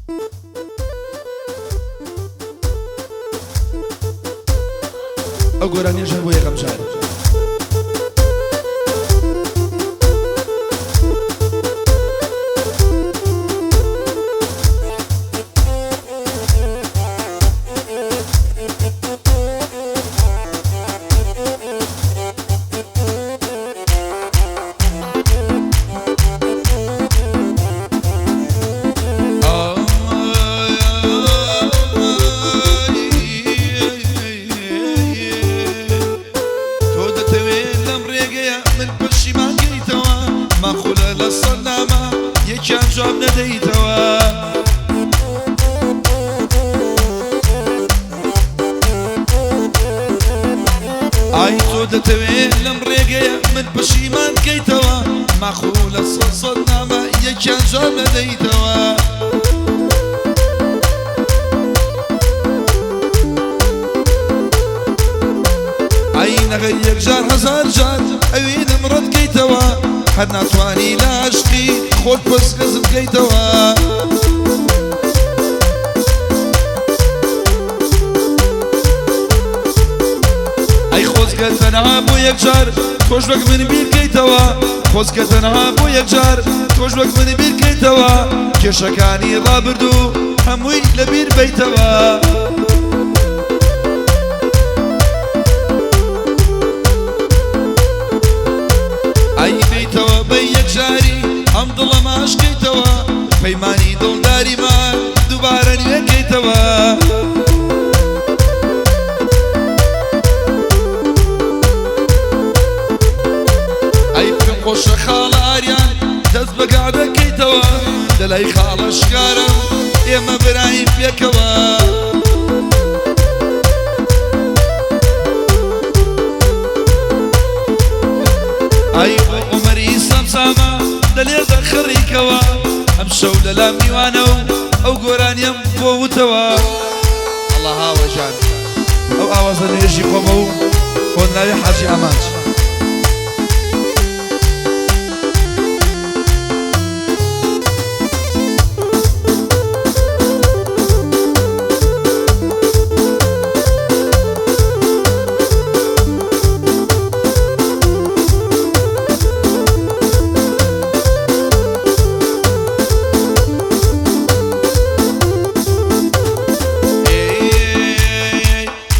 ئەو گۆرانیەش هەر بۆ یەکەم جار. تۆ دەتەوێت لەم ڕێگەیە من پەشیمان کەیتەوە، ماخولە لە سەد نامە یەکیان جواب نەدەیتەوە. ئای تۆ دەتەوێت لەم ڕێگەیە من پەشیمان کەیتەوە، ماخولە سەد سەد نامە یەکیان جواب نەدەیتەوە. ئای نەغەر یەکجار هەزار جار ئەوینم ڕەت کەیتەوە، هەر ناتوانی لە عەشقی خۆت پەسگەز بکەیتەوە. ئەی خۆزگە تەنها بۆ یەکجار تۆش وەک من بیرکەیتەوە، خۆزگە تەنها بۆ یەکجار تۆش وەک من بیرکەیتەوە، کێشەکانی ڕابردوو هەمووی لەبیر بەیتەوە. ئەی بێیتەوە بە یەکجاری ئەم دڵە ماشکەیتەوە، پەیمانی دڵداریمان دووبارە نوێکەیتەوە. ئەی پێم خۆشە خاڵە ئاریان دەست بە گەعدەکەیتەوە، لەلای خاڵە شکارم ئێمە براین پێکەوە. ئەی بۆ عومەری سەمسامە دەلێ دەخڕیکەوە، ئەمشەو لەلام میوانە و ئەو گۆرانیەم بۆ وتەوە. ئەڵا هاوە گیان ئەو ئاوازە نوێژی خۆمە و هۆنراوی حاجی ئامانج.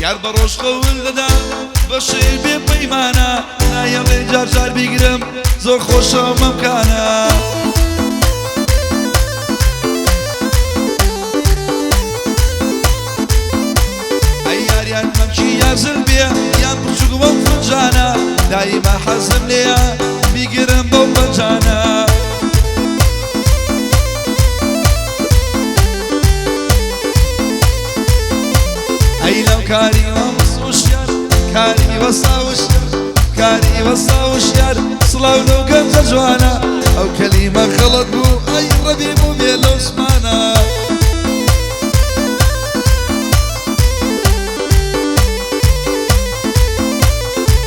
یار بە ڕۆژ قەول دەدا بە شەیر بێ پەیمانە، نایەڵێ جار جار بیگرم زۆر خۆشە مەمکانە. ئەی یاریان مەمکی یازل بێ یان بچوک بەو فنجانە، دایمە حەزم لێیە بیگرم بەو پەنجانە. ئەی لەو کاری وەسوشیار کاری وەسا وشیار کاری وەسا وشیار، سڵاو لەو گەنجە جوانە، ئەو کەلیمە خەڵەت بوو ئەی ڕەبی بوو بێ لەو زمانە.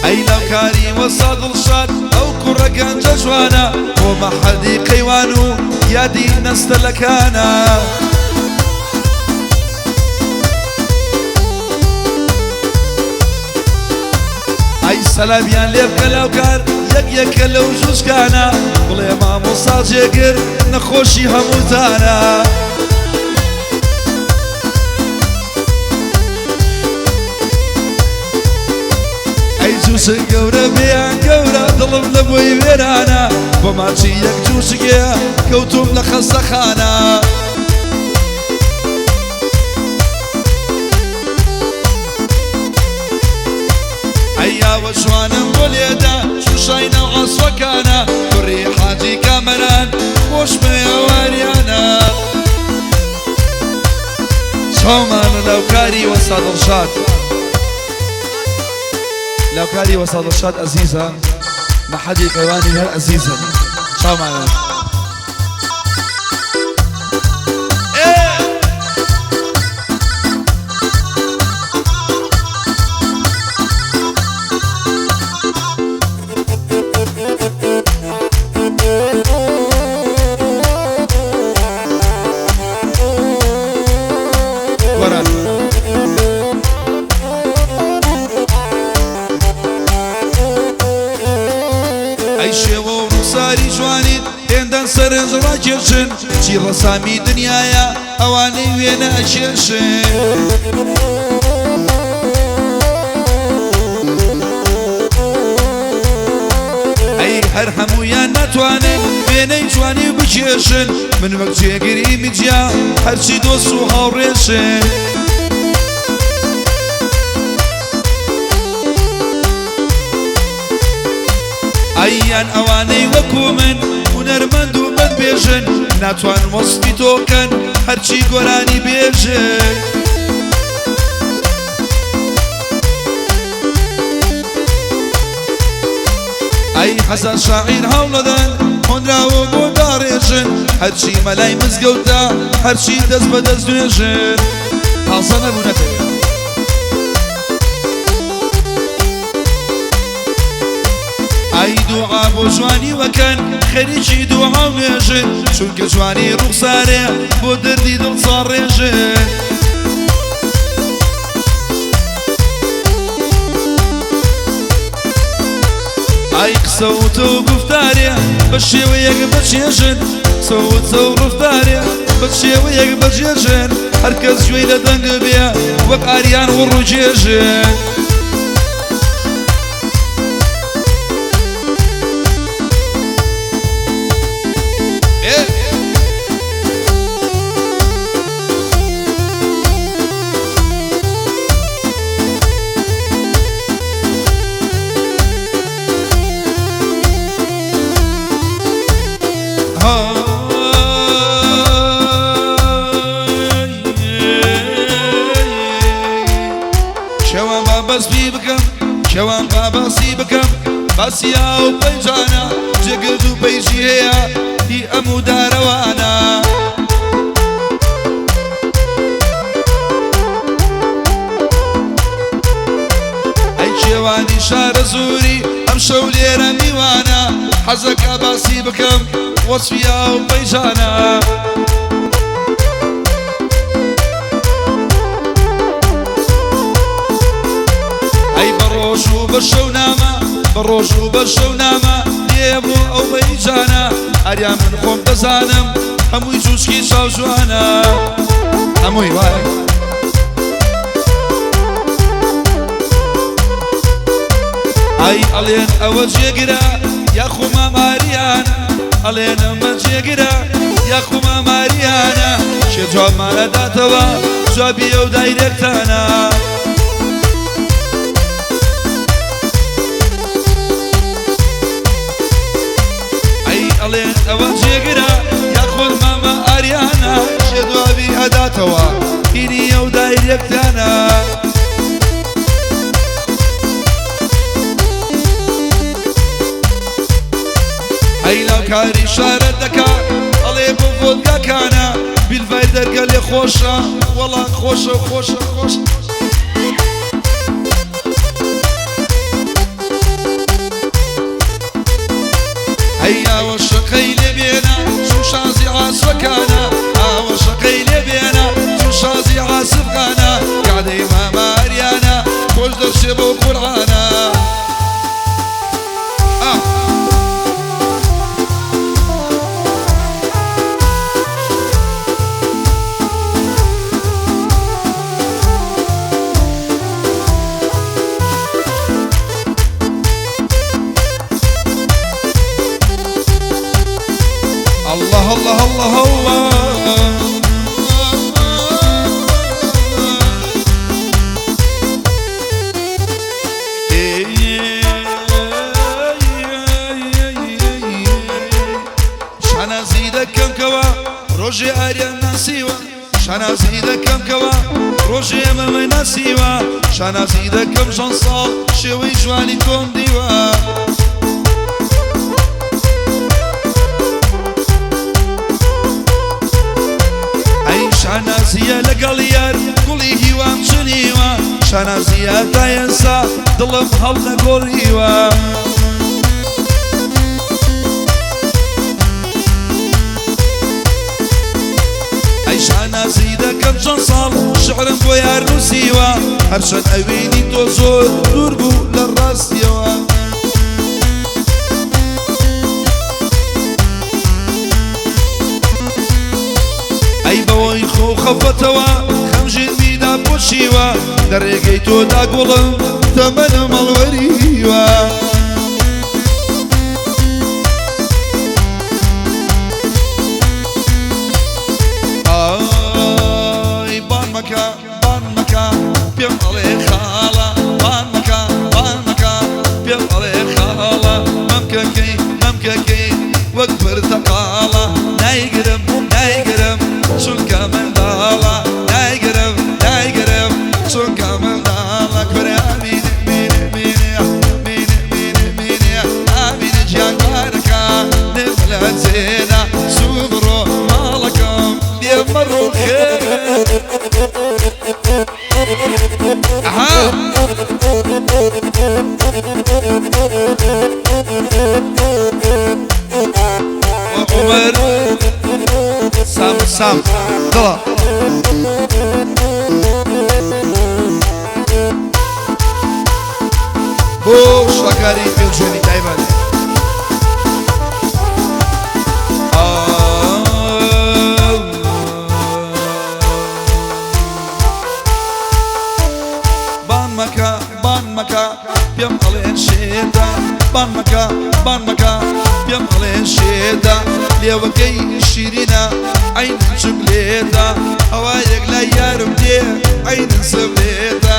ئەی لەو کاری وەسا دڵشاد ئەو کوڕە گەنجە جوانە، بۆ مەحەدی قەیوان و یادی نەستەلەکانە. ئەی سەلامیان لێ بکە لاوکار یەک یەکە لەو جوچکانە، بڵێ مامۆستا جێگر نەخۆشی هەمووتانە. ئەی جوچک گەورە بێیان گەورە دڵم لە بۆی وێرانە، بۆ ماچی یەک جوچکێ کەوتوم لە خەستەخانە. ئەی یاوە جوانم بۆ لێدا شوشای ناو عاسوەکانە، کوڕی حاجی کامەران خۆشمەیەواریانە. چاومانە لاوکاری وەستا دڵشاد، لاوکاری وەستا دڵشاد ئەزیزە، مەحەدی قەیوانی هەر ئەزیزن، چاومانە. سەرنج ڕاکێشن، چی ڕەسامی دنیایە ئەوانەی وێنە ئەکێشن. ئەی هەر هەموویان ناتوانن وێنەی جوانی بکێشن، من وەک جێگری میدیا هەرچی دۆست و هاوڕێشن. ئەیان ئەوانەی وەکو من هونەرمەند و بەدبێژن، ناتوان وەسفی تۆ بکەن هەرچی گۆرانی بێژن. ئەی هەزار شاعیر هەوڵەدەن هۆنراوە بۆ داڕێژن، هەرچی مەلای مزگەوتە هەرچی دەست بە دەست نوێژن. تازە نەبوو نەتەوێ. ئای دوعا بۆ جوانی وەکەن خەریکی دوعا و نوێژن، چونکە جوانی ڕوخسارێ بۆ دەردی دڵ ساڕێژن. ئای قسە و تۆ و گوفتارێ بە شێوەیەک بەچێژن، قسە و تۆ و ڕفتارێ بە شێوەیەک بەجێژن، هەرکەس گوێی لە دەنگ بێ وەک ئاریان وڕوجێژن. شەوان با بەسپی بکەم، شەوان با باسی بکەم، باسی ئاو پەیجانە جێگرد و پەیجی هەیە هی ئەم و دارەوانە. ئەی کێوانی شارە زووری ئەم شەو لێرە میوانە، حەزەکە باسی بکەم وەسفی ئاو پەیجانە. ئەی بە ڕۆژ و بە شەو نامە، بە ڕۆژ و بە شەو نامە لێ بۆ ئەو پەیجانە، ئەریان من خۆم دەزانم هەمووی جوچکی چاو جوانە، هەمووی وایە. ئەی ئەڵێن ئەوە جێگرە یاخۆ ماماریانە، ئەڵێن ئەمە جێگرە یاخۆ ماماریانە، کێ جوابمانە داتەوە جوابی ئەو دایرێکتانە. ئەی ئەڵێن ئەوە جێگرە یاخود مامە ئاریانە، کێ جوابی ئەداتەوە هینی ئەو دایرێکتانە. ئەی لاوکاری شارە دەکا ئەڵێ بۆ ڤۆدگاکانە، بیلڤای دەرگە لێ خۆشە وەڵا خۆشە خۆشە خۆشە. ئەی ئاوە شەقەی لێ بێنە چوو شازی عاسفەکانە، ئاوە شەقەی لێ بێنە چوو شازی عاسفخانە، گادەی مامە ئاریانە خۆش دەچێ بۆ قورعانە. الله الله الله الله. شانازی دەکەم کەوە ڕۆژێ ئاریان ناسیوە، شانازی دەکەم کەوە ڕۆژێ ئێمەمە ناسیوە، شانازی دەکەم چەند ساڵ شێوەی جوانی تۆم دیوە. ئەی شانازیە لەگەڵ یار گوڵی هیوام چنیوە، شانازیە تا ئێستا دڵم هەڵنەگۆڕیوە. ئەی شانازی دەکەم چەند ساڵ شعرم بۆ یار نووسیوە، هەرچەند ئەوینی تۆ زۆر دوور بوو لە ڕاستیەوە. ئەی بەوەی خۆ خەفەتەوە خەمژین میدا پۆشیوە لە ڕێگەی تۆدا گوڵم تەمەنم هەڵوەریوە. ئای بان مەکە بان مەکە پێم ئەڵێ خاڵە بان مەکە بان مەکە پێم ئەڵێ خاڵە مەمکەکەی مەمکەکەی وەک پرتەقاڵە نایگرم نایگرم چونکە منداڵە نایگرم نایگرم چونکە منداڵە کورە ئامینە مینە مینە مینە مینە مینە ئامینە گیان بارەکە نملە زێنە زوو بڕۆ ماڵەکەم لێ مەڕوخێ. ئەها عمر سام سام دڵە بۆ شاکاری پێنجوێنی تایبەت. بان مەکە بان مەکە پێم ئەڵێن شێتە بان مەکە بان مەکە پێم ئەڵێن شێتە لێوەکەی شیرینە عەینن چوکلێتە هەوایەک لای یارم دێ عەینن سملێتە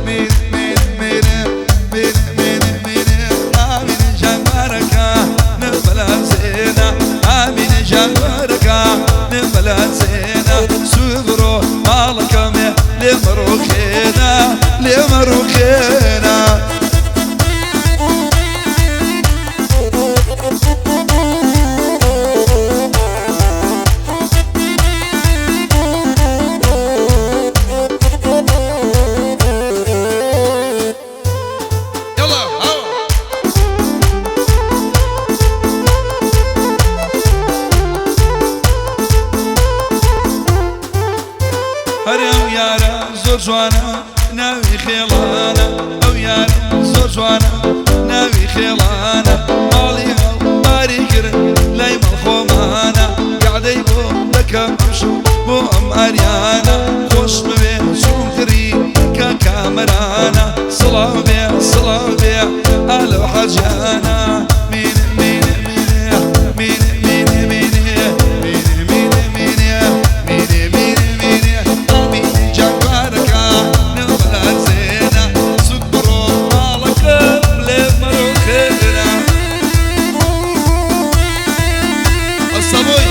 مین مین مینە مین مین مینە ئامینە جانبارەکە نەبەلا زێنە ئامینە جانبارەکە نەبەلا زێنە زوو بڕۆ ماڵەکەمێ لێ مەڕوخێنە لێ مەڕوخێنە. يلا هوا هەر ئەو یارە زۆر جوانە ناوی خێڵانە ئەو یارە زۆر جوانە ناوی خێڵانە ماڵی هەڵباری کرد لای ماڵ خۆمانە گەعدەی بۆ دەکەم ئەمشەو بۆ ئەم ئاریانە خۆش بوێ چووم کڕی کە کامەرانە سڵاو بێ سڵاو بێ ئالەو حەجیانە مینە مینە مینە مینە مینە مینە مینە مینە مینە مینە مینە مینە ئامینە جانبارەکە نەبەلا زێنە سوک بڕۆ ماڵەکەم لێ مەڕوخێنە. ئەسەبۆی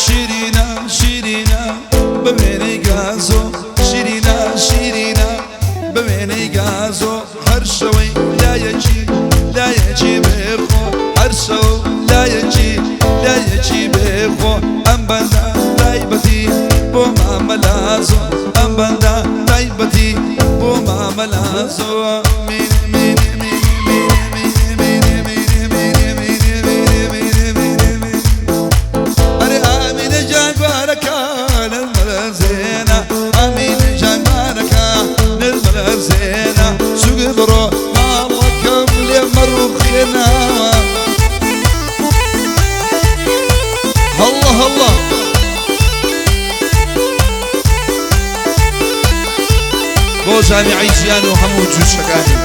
شیرینە شیرینە بە وێنەی گازۆ شیرینە شیرینە بە وێنەی گازۆ هەر شەوەی لایەکی لایەکی بێخۆ هەر شەو لایەکی لایەکی بێخۆ ئەم بەندە تایبەتی بۆ مامەلازۆ ئەم بەندە تایبەتی بۆ مامەلازۆ مینە مینە مینە مینە مینە مینە مینە مینە مینە مینە مینە مینە ئەرێ ئامینە جانبارەکە نرمەلەرزێنە ئامینە جانبارەکە نرمەلەرزێنە سوک بڕۆ ماڵەکەم لێ مەڕوخێنە. هەڵڵا هەڵڵا بۆ جامیعەی ژیان و هەموو جووشەکانی.